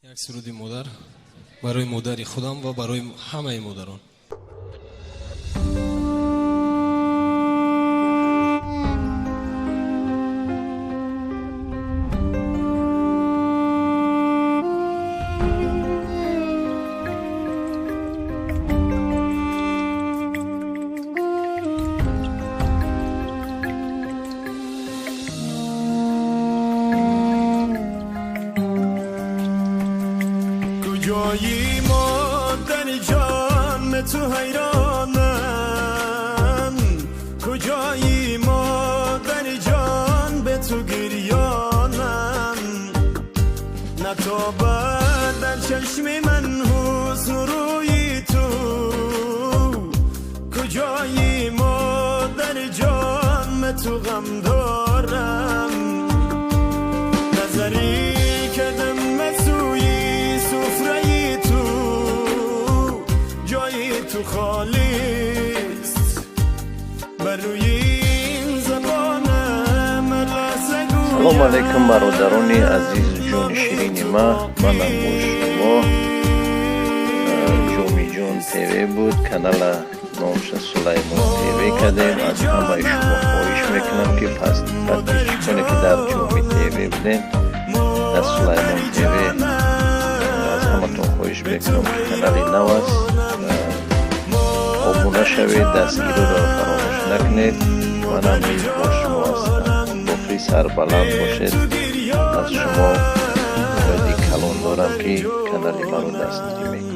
Як суруди модар барои модари худам ва барои ҳамаи модарон. کجایی مادر جان تو حیرانم، کجایی مادر جان به تو گریانم، نتابد در چشم من حسن روی تو، کجایی مادر جان تو غم دارم، نظری کردم سوی سفره تو، جای تو خالیست بر روی این زبانم لحظه گویم. Салом алейкум, бародарони азизу ҷони ширини ма, манам бо шумо Ҷомиҷон ТВ буд. Канала номша Сулаймон ТВ кардем. Аз ҳамаи шумо хоҳиш мекунам, ки подписчиконе, ки дар Ҷоми ТВ будем, дар Сулаймон ТВ, аз ҳаматон хоҳиш мекунам, ки канали нав аст, обуна шавед, дастгириро фаромӯш накунед. Манам низ бо шумо ҳастам. Боқӣ сарбаланд бошед. Аз шумо умеди калон дорам, ки канали маро дастгирӣ мекунед.